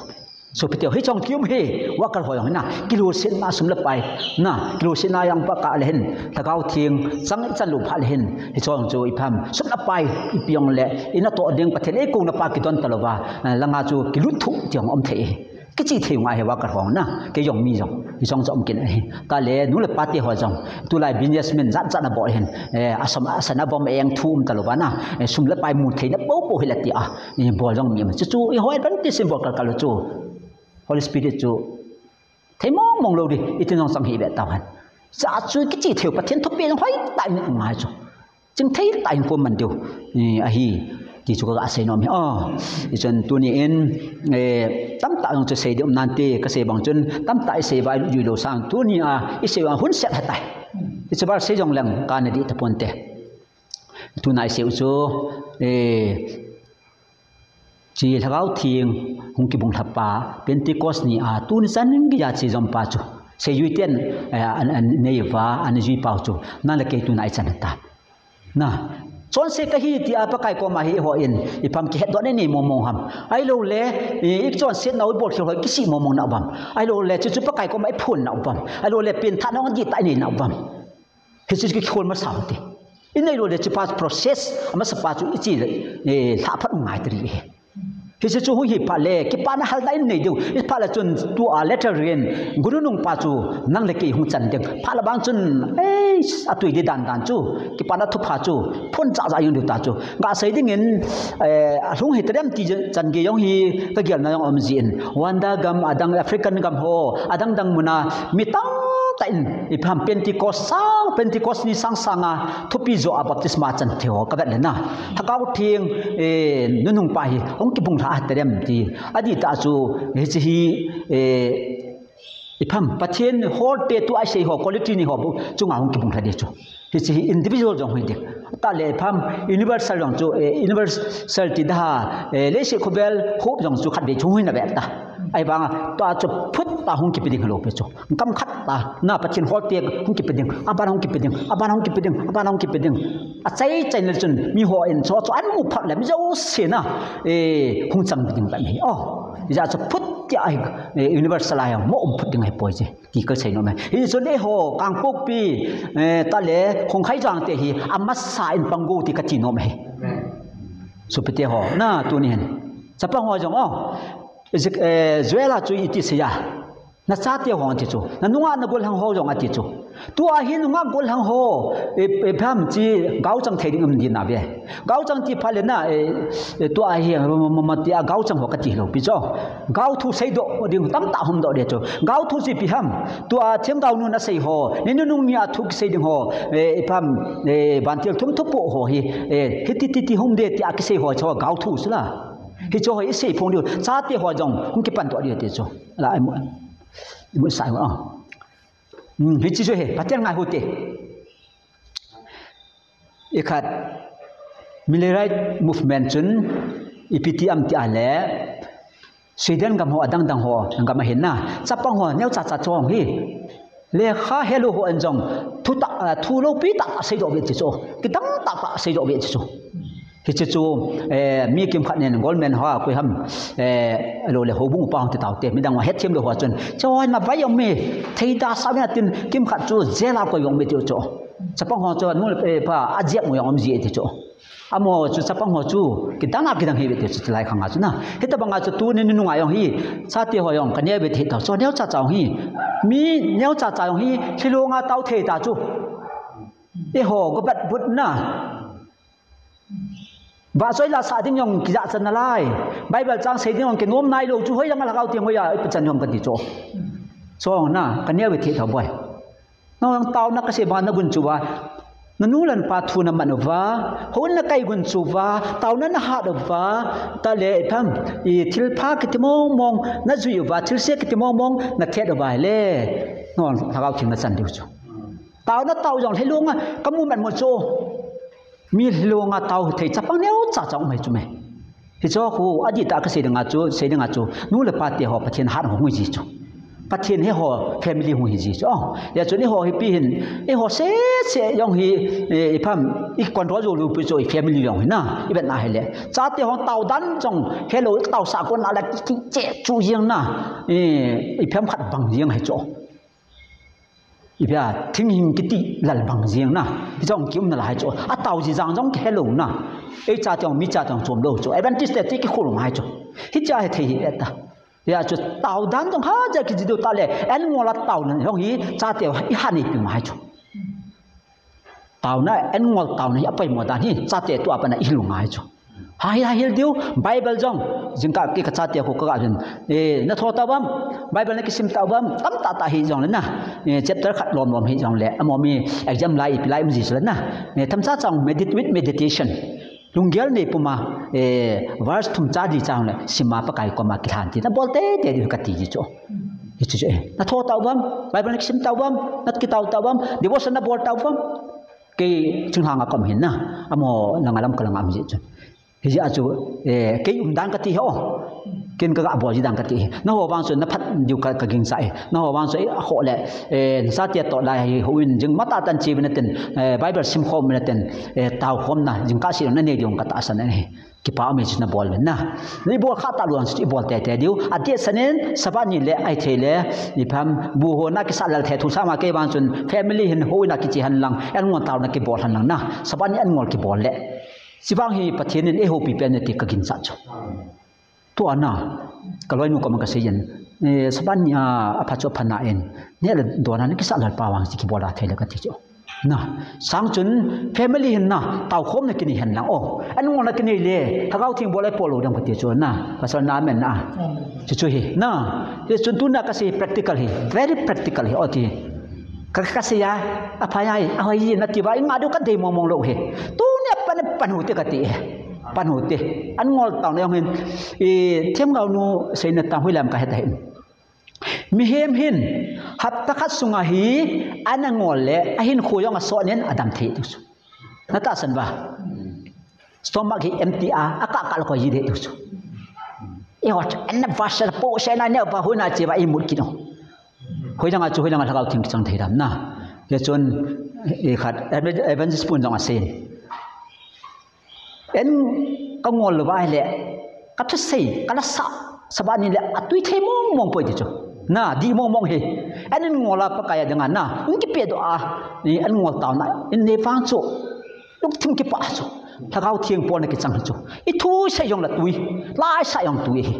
Sopite ho, hiche kium hi, worker ho jong hi na, kilungsetna sum le pai, na, kilungsetna jong pha kah le hin, Lhagao Theng, chang ichan lou phat le hin, hiche chu ipi ham, sum le pai, ipi jong le, inatoh ding Pathen eikouna pa kidon talouva, eh, langa chu kilut thuh ti jong um thei hi. Kichih thei u ngai hi worker ho na, kei jong mi jong, hiche jong chu um kit ahi. Tale, nu le pa te ho jong, tulai businessman jat jat na bol hin, eh, asam, asan avom eng thu um talouva na, eh, sum le pai mu theina popo hile tia, eh, bol jong mi um. Chu chu, eiho advantage in bol kal kal u chu. Holy Spirit chu, thei mong mong lou ding, iti jong chang hih ve tauhen. Cha chu kichih thei u Pathen thupeh jong hoitah in um ngai chu. Chingthei tah in kon man diu, eh, ahi, ti chu kasei nom hi. Oh, hichun tuni in, eh, tamtah jong chu sei ding um nante, kasei bang chun, tamtah isei uva ijuilou sang, tuni a, isei uva hun set ahitai. Hiche val sei jong leng kana dih taponte. Tuna isei u chu, eh, hiche Lhagao Theng hung kibung lhapa, Pentecost ni a, tuni chan geiya che jom pa chu. Seijui ten, eh, an, an nei uva, ana jui pau chu. Nang le kei tuna ichan ahitai. Na, chonse kahi tia Pakai koma hi eiho in, ipi ham kihetdohna inei mong mong ham. Ahiloule, i, ichonsetnau ibol khel ho kisih mong mong nau vem. Ahiloule, chuchu Pakai koma iphon nau vem. Ahiloule, pengthahna jong dihtah inei nau vem. Hichu kikhol masa u hite. Inei loule chupa process, amasa pa chu iche le, eh, lhah phat u ngai tari hi. Hiche chu hung hi phat le, kipana halna inei diu. Iphat le chun tua letter rin, guru nungpa chu nang le kei hung chan ding. Phat le vang chun, eh, atui ding dan dan chu, kipana thupha chu, phun cha cha jeng diu ta chu. Gasei dingin, eh, alhung hita dem ti chan gei jong hi, kagelna jong um jin. Uganda gam, adang African gam ho, adang dang muna, mi tamtah in, ipi ham Pentecost sang, Pentecost ni sang sanga, thupi jo a baptisma chan thei ho, kavet le na. Lhagao Theng, eh, nunung pa hi, hung kibung lha hita dem ti. Adihtah chu, hiche hi, eh, ipi ham, Pathen holte tua isei ho, quality ni ho, chunga hung kibung lha ding chu. Hiche hi individual jong hiding. Tale ipi ham, universal jong chu, eh, universal ti da, eh, leiset khovel hop jong chu khatvei chu hung hina ve ta. Ahivanga, tua chu phut ta hung kipe ding hilou pi chu. Gam khat ta, na Pathen holte hung kipe ding, aban hung kipe ding, aban hung kipe ding, aban hung kipe ding. Achai chai na chun, mi ho in chu, chu an mu phat le, mi jouse na, eh, hung chang ding ta mi. Oh, ija chu phut ti a hi, eh, universal a hi mo um phut ding ahi poi che. Ti ka sei nom e. Hichun eiho, Kangpokpi, eh, tale, Khongkhai jang te hi, amasa in pang go ti ka ti nom e. Sopite ho, na tuni hin. Chapang ho jong o. Zik-, eh, Joel a chu iti sei a. Na chate ho ati chu. Na nunga na gollhang ho jong ati chu. Tua hi nunga gollhang ho, eh, eh, pham chi gaochang thei ding um ding na ve. Gaochang ti pha le na, eh, eh, tua hi, ma, ma, ma, ma, ti a gaochang ho ka ti lou pi chu. Gaothu seidoh ding tamtah hung doh de chu. Gaothu chi ipi ham. Tua themgao nun a sei ho. Ni nunung ni a thu kisei ding ho. Eh, ipi ham, eh, vantil thum thupoh ho hi. Eh, hiti ti ti hung de ti a kisei ho chu gaothu sila. Hichu ho i sei phong diu. Chate ho jong hung kipan doh diu ti chu. La, i mu, i mu sai ho. Hmm, hichi chu hi, Pathen ngai hite. Ikhat, Millerite movement chun, ipi ti am ti a le, Sweden gam ho, adang dang ho, gam a hin na, chapang ho, neocha cha chong hi. Lekha helou ho in jong, thu ta, ah, thu loupi tah tah seidoh ve ti chu. Kidang tah tah seidoh ve ti chu. Hiche chu, eh, mi kimkhat nen Goldman ho a koi ham, eh, lou le houbung upa hung ti taute, midang ho hetthem lou ho chun, choi na vai um e, theida sa ve na tin kimkhat chu jail a koi um e ti chu. Chapang ho chu nu le, eh, pa a jep mu jong um ji e ti chu. Amaho chu chapang ho chu kidang a kidang hi ve ti chu, chulai khang a chu na. Hitabang a chu tuni nunung a jong hi, chate ho jong ka neo ve ti tao. Chu neocha cha jong hi, mi neocha cha jong hi, thilong a tao thei ta chu. Eiho, go bat but na. Vahchoi la sah ding jong kijahcha nalai. Bible chang sei ding jong kinom nailou chu hoilang a Lhagao Theng hoiya ipachan jong kati chu. Chong na, ka neo ve thei tho boi. Nang taona kasei banga nagun chu uva. Nanu le napa thu naman uva. Houin nakai gun chu uva. Taona nahat uva. Tale ipi ham. I thilpha kiti mong mong najui uva. Thilse kiti mong mong nathet uva le. Nang Lhagao Theng nachan diu chu. Taona tao jong lhilong a, kamu man mo chu. Mi lhilong a tao thei chapang neocha cha um ahi chu me. Hichu khu, adih tah a kasei ding a chu, sei ding a chu, nu le pa te ho Pathen hat hung hi ji chu. Pathen he ho family hung hi ji chu. Oh, hijeh chun eiho hi ipi hin, eiho sese jong hi, eh, ipi ham, i control jou lou pi chu i family jong hi na, i vet na hile. Chate ho tao dan jong, helou, tao sa kon na le, ki, ki, che, chu jeng na, eh, ipi ham khat bang jeng ahi chu. Ipi a, thinghing kiti lal bang jeng na. Hichu kium nalai chu. Atao ji jang jong kihelou na. Ei chate jong, mi chate jong chom lou chu. Advantage te ti kikhol ngai chu. Hiche hi thei hi eta. Hijeh chu tao dan jong ha ja kiji diu tale. An ngol a taona jong hi chate i ha nei pi mai chu. Taona, an ngol taona hi apoimo dan hi, chate tua pat a i hil u ngai chu. Ha hil, ha hil diu, Bible jong, jingkah kei ka chate khu ka ga jin, eh, na tho tau vem, Bible na kisim tau vem, tamtah tah hi jong le na, eh, chapter khat lom lom hi jong le, amaho mi exam lai, ipi lai um ji chu le na, eh, themcha chang medit-, with meditation, lunggel nei puma, eh, verse thum cha li chang le, sima Pakai koma kilhan ti, na bol tei tei diu kati ji chu. Hichu chu, eh, na tho tau vem, Bible na kisim tau vem, na kitao tau vem, devotion na bol tau vem. Kei thinglhang a ka um hin na, amaho langa lam ka langa um ji chu. Hijeh a chu, eh, kei um dan kati hi o. Ken ka ga bol ji dan kati hi. Nangho vang chu na phat diu ka, ka gingcha e. Nangho vang chu, eh, a khoh le, eh, na chate toh lai hi houin jing matah tah in che uvin natin, eh, Bible sim khom uvin natin, eh, tao khom na, jingkah seh na nei diu ka tahsan e. Kipa um e chu na bol uvin na. Nei bol kha ta lou chu i bol tei tei diu. Adeh sa nin, Sabbath ni le, ahithei le, ipi ham, bu ho na kisah lal thei thu sa ma kei vang chun, family hin houin a kiche hen lang, an ngol taona kibol hen lang na. Sabbath ni an ngol kibol le. Chuvang hi Pathen in eiho pi pen e ti ka gingcha chu. Tua na, ka loinu koma ka sei in, eh, Sabbath ni a, apha chu apha na in, neh le don a na kisah lal pa vang chu kibol a thei le kati chu. Na, sang chun family hin na, tao khom na kinei hen lang o. An ngol na kinei le, Lhagao Theng bol a i pol lou ding kati chu na, pasal na amen na. Amen. Chu chu hi, na. Hichun tuna ka sei practical hi, very practical hi, o ti. Ka, ka sei a, apha a, ahoi ji na ti uva, i nga diu ka dei mong mong lou hi. Tuni a pan, pan u te kati e. Pan u te. An ngol taona jong hin, i themgao nu seina tah hoilam ka he ta hin. Mihem hin, hapta khat sunga hi, an angol le, ahinkho jong asot nen, adam thei diu chu. Na tahsan uva. Stomach hi empty a, akah kah le koi ji deh diu chu. Eiho, an na vasa po, se na ne pa hu na che uva imut kit u. Hoilanga chu, hoilanga Lhagao Theng kichang thei dam na. Hichun, eh, khat, evan-, evangelist pun jong asei. An ka ngol lou uva ahile, ka thusei, ka la sa, Sabbath ni le atui thei mong mong poi ti chu. Na, dih mong mong hi. An in ngol a Pakai a dinga na, in kipedoh a, in ngol taona in nei vang chu, lungthim kipah chu, Lhagao Theng pon a kichang hi chu. I thu sei jong le tui, la sei jong tui hi.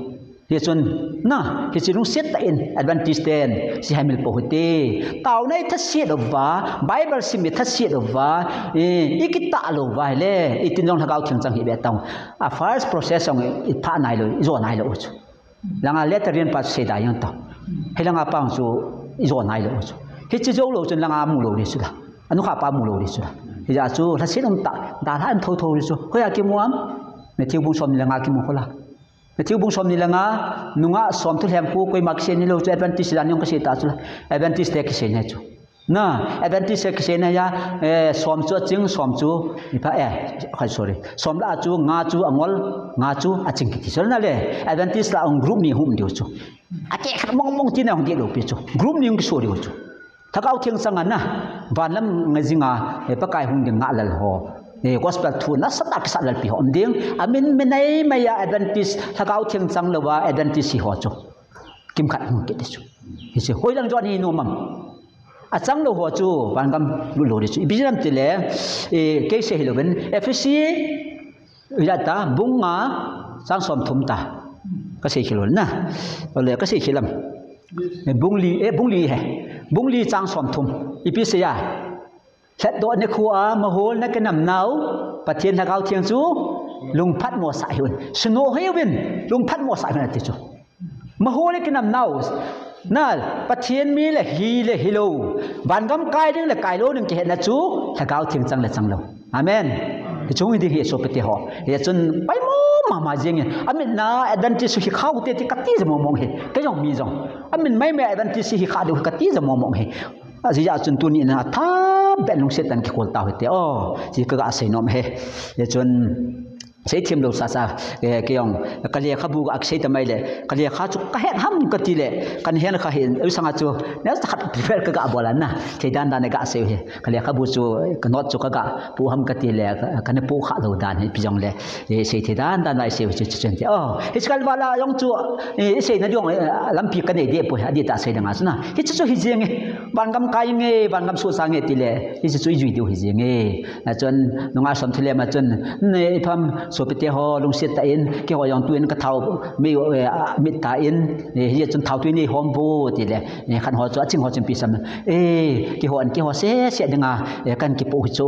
Hichun, na, hiche lungset tah in Adventist ten, hiche hi mil po hite. Taona i thaset uva, Bible sim i thaset uva, i, i kitah lou uva hile, itin jong Lhagao Theng chang hi ve tang. A first process jong i pha nai lou, i jo nai lou chu. Langa letter rian pa chu sei da jong ta. Hilanga pa chu i jo nai lou chu. Hiche jou lou chun langa mu lou di chu la. Anukha pa mu lou di chu la. Hijeh chun lhaset um tah, dalha in tho tho di chu. Hoiya kimu am? Matthew bung som ni le nga kimu kho la. Matthew bung som ni le nga, nungah som thu lhem khu koima kisei nai lou chu, Adventist dan jong kasei ta chu la. Adventist te kisei nai chu. Na, Adventist te kisei nai a, eh, som chu aching, som chu, i pha, eh, khai, sorry. Som lah a chu, nga chu angol, nga chu aching kiti. So na le, Adventist lah a hung group ni hung um diu chu. Akeh khat mong mong tina hung dih lou pi chu. Group ni hung kiso diu chu. Lhagao Theng chang a na, van lam ngai jing a, eh, Pakai hung ding ngahlel ho. Eh, gospel thu nasatah a kisah lel pi ho um ding. Amin minei mai a Adventist, Lhagao Theng chang lou a Adventist hi ho chu. Kimkhat hung kit di chu. Hiche hoilang joh a hi nom am? Achang lou ho chu, van gam lut lou di chu. Ipi jeh ham ti le, eh, kei sei hilou vin, Ephesi, ijat ta, bung nga, chang som thum ta. Kasei khel lou na. Ole, kasei khel am? Eh, bung li, eh, bung li hi. Bung li chang som thum. Ipi sei a? Lhatdoh nikho a, mahol na kinam nau, Pathen Lhagao Theng chu, lungphat mosah hih un. Sunoh hih un, lungphat mosah hih un ati chu. Mahol na kinam nau, na, Pathen mi le hi le hilou. Van gam kai ding le kai lou ding kihetna chu, Lhagao Theng chang le chang lou. Amen. Hiche hi ding hi sopi te ho. Hichun paimo mama jing e. Amin na Adventist hi khau te ti kati ja mong mong hi. Kei jong mi jong. Amin mai mai Adventist hi kha diu kati ja mong mong hi. Ajeh a chun tuni na tha ben lungset tah in kikhol tau hite. Oh, hiche kaga sei nom hi. Hichun seithem lou sa sa, eh, kei jong, ka lekhabu ga kisei ta mai le, ka lekha chu kahet ham kati le, kahin kha hin, ei sanga chu, ne sa khat prepare kaga bol a na, thei dan dan a ga sei hi. Ka lekhabu chu, ka note chu kaga pu ham kati le, ka, kana pu kha lou dan hi, ipi jong le, eh, sei thei dan dan a sei hi chu, chu, chu, chu. Oh, hiche kal vala jong chu, eh, i seina ding, eh, lampi kanei deh poi, adih tah a sei ding a chu na. Hiche chu hi jeng e, van gam kai nge, van gam suhsa nge ti le, hiche chu i jui diu hi jeng e. Achun, nungah som thu lhem a chun, ne, ipi ham, sopi te ho, lungset tah in, keiho jong tuin ka thao, mi, eh, a, mit tah in, eh, hichun thao tui nei hom vo, ti le, eh, khat ho chu, aching ho chun ipi sam, eh, keiho an, keiho sese ding a, eh, kan kipoh hi chu,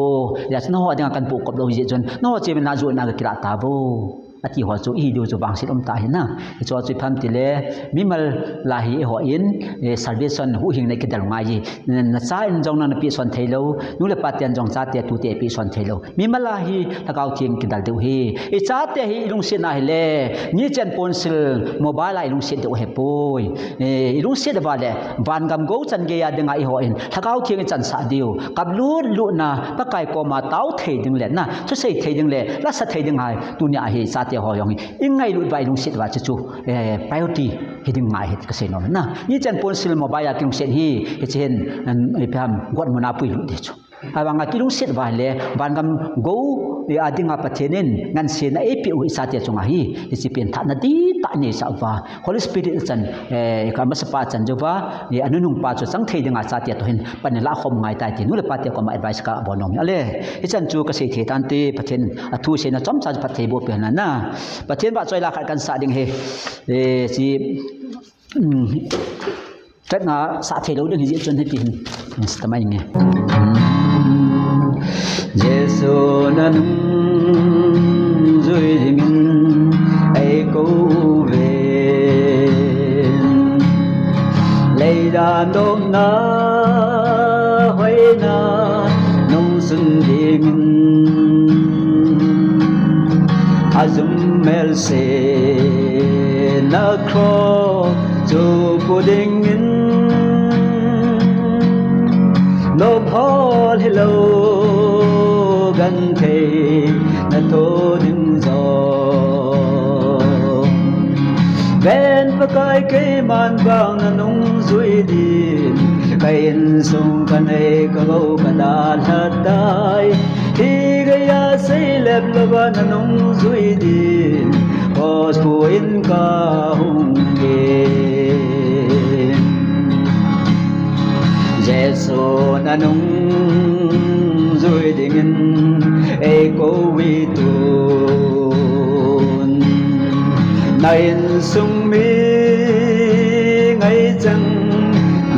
hijeh chun nangho ding a kan poh kop lou hijeh chun, nangho chemna jona ga kilah ta vo. Ati ho chu, i diu chu vangset um tah hi na. Hichu chu ipi ham ti le, mimal lah hi eiho in, eh, salvation huhhingna kidel ngai hi. Na, na cha in jong nang napeh son thei lou, nu le pa ten jong chate tute peh son thei lou. Mimal lah hi Lhagao Theng kidel diu hi. I chate hi i lungset na hile, ni chen ponsil mobile a i lungset diu ahi poi. Eh, i lungset uva le, van gam gou chan gei a ding a eiho in, Lhagao Theng i chansah diu. Kap lut lut na, Pakai koma tao thei ding le na, thusei thei ding le, lasa thei ding a, tuni a hi chate ho jong hi. I ngailut uva i lungset uva chu chu, eh, priority hi ding ngai hi kasei nom na. Ni chen ponsil mobile a kilungset hi, hiche hin, an, ipi ham, got mun a puilut di chu. Ahivang a kilungset uva le, van gam gou, eh, a ding a Pathen in, ngansena eipeh u i chate chunga hi, hiche pen thahna dihtah nei sah uva. Holy Spirit a chan, eh, ka masapa chan jou va, eh, anunung pa chu chang thei ding a chate toh hin, pan la khom ngai tai ti, nu le pa te koma advice kabol nom hi. Ale, hichan chu kasei thei tante, Pathen a thu seina chomcha chu phatthei boh peh hen lang na. Pathen vahchoila khat kan sah ding hi. Eh, chi, um, tet na sah thei lou ding hi jeh chun hiti hin. Sah ta mai nge. Jesu nanung jui dingin eikou ve. Leidan dopna hoina nungsun dingin, ajum melse na cross chu pu dingin, nopho hilou genthei na tho ding jong. Ven Pakai, keiman vang nanung jui din, ka insung kanei kagou kadalha tai. Higeiya seilep louva nanung jui din, cross pu in kahung Sun a nungjui dingin eikou uvin tun, na insung mi ngaichang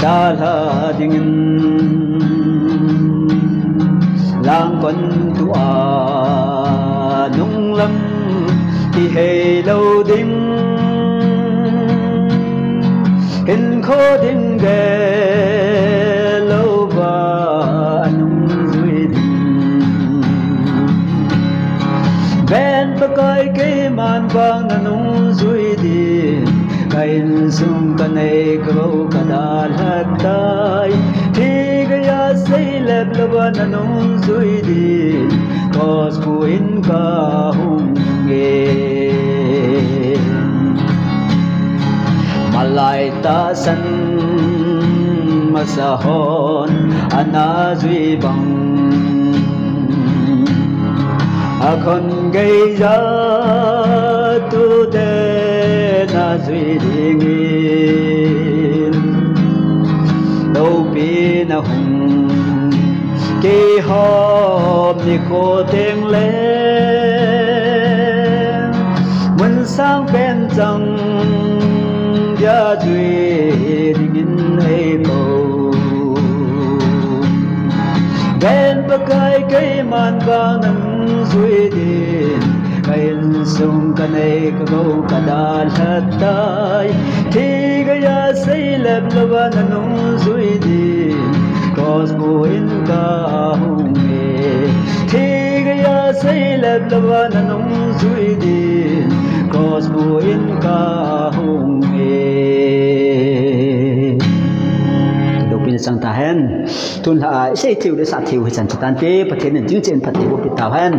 dalha dingin, langkon tua nunglam kihei lou ding, hinkho ding gel louva anungjui ding. Ven Pakai, keiman vang nanungjui ding, ka insung kanei kagou kadalha tai. Thi geiya seilep louva nanungjui ding, cross puin kahung e. Malai tahsan masa hon ana jui bang, akhon geiya tute na jui dingin, loupina hung kihom nikho tengle, mun sangpen chang dia jui dingin eikou. Ven Pakai, keiman vang nanungjui ding, ka insung kanei kagou kadalha tai. Thi geiya seilep louva nanungjui ding, cross puin kahung e. Thi geiya seilep louva nanungjui ding, cross puin kahung e. Loupina chang tahen. Tunlha a isei theiu le sa theiu hichan chu tante, Pathen in jingchen phattheiboh peh tauhen.